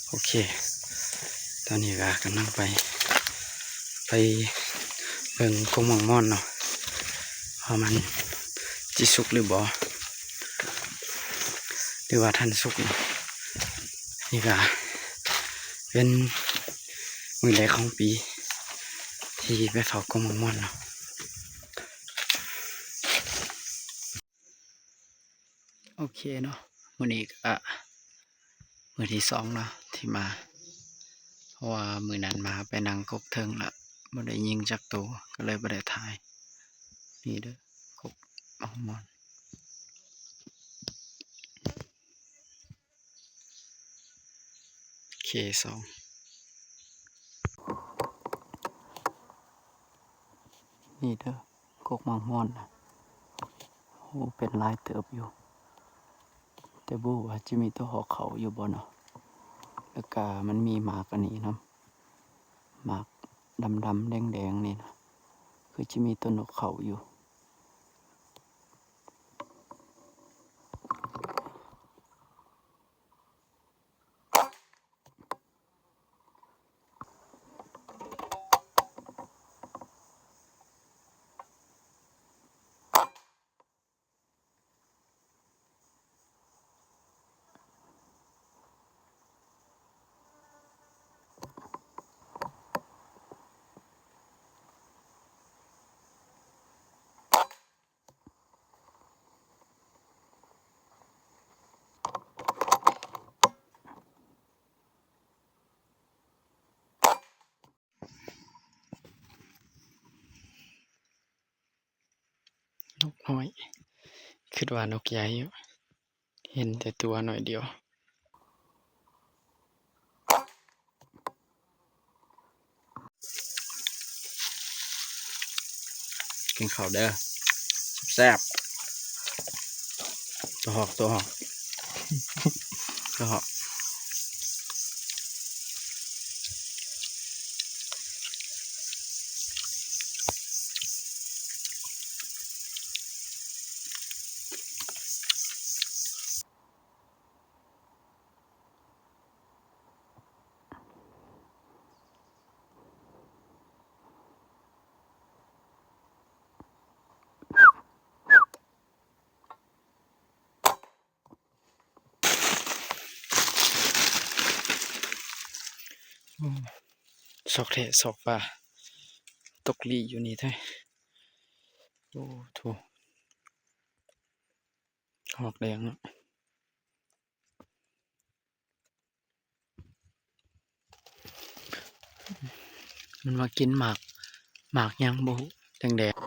ໂອເຄ ຕອນນີ້ກໍກຳລັງໄປ ໄປເບິ່ງກົກໝາກມ່ອນເນາະ ວ່າມັນຊິສຸກຫຼືບໍ່ ຫຼືວ່າທັນສຸກເນາະ. ນີ້ກໍເປັນມື້ແລກຂອງປີທີ່ໄປເຝົ້າກົກໝາກມ່ອນເນາະ. ໂອເຄເນາະ ມື້ນີ້ກະມື້ທີສອງເນາະທີ່ມາ ເພາະວ່າມື້ນັ້ນມາໄປນັ່ງກົກເທິງລະ ບໍ່ໄດ້ຍິງຈັກໂຕ ກໍເລີຍບໍ່ໄດ້ຖ່າຍ. ນີ້ເດີ ກົກໝາກມ່ອນ ເຄສອງ ນີ້ເດີ ກົກໝາກມ່ອນນະ ໂອ້ ເປັນຫຼາຍເຕີບຢູ່ ແຕ່ບໍ່ຮູ້ວ່າຈະມີໂຕຫອກເຂົ້າຢູ່ບໍ່ເນາະ. ແລ້ວກະມັນມີໝາກອັນນີ້ນຳ ໝາກດຳໆແດງໆນີ້ນະ ຄືຈະມີໂຕນົກເຂົ້າຢູ່. ນົກນ້ອຍ ຄິດວ່ານົກໃຫຍ່ຢູ່ ເຫັນແຕ່ຕົວໜ້ອຍດຽວ. ກິນເຂົ້າເດີ ແຊບໆ. ຕົວຫອກ ຕົວຫອກ ຕົວຫອກ. ໂອ້ ຊອກແທ້ຊອກວ່າ ຕົກລີ້ຢູ່ນີ້ແທ້. ໂອ້ໂຖ ຫອກແດງເນາະ. ມັນມາກິນໝາກ ໝາກຫຍັງບໍ່ຮູ້ ແດງໆ.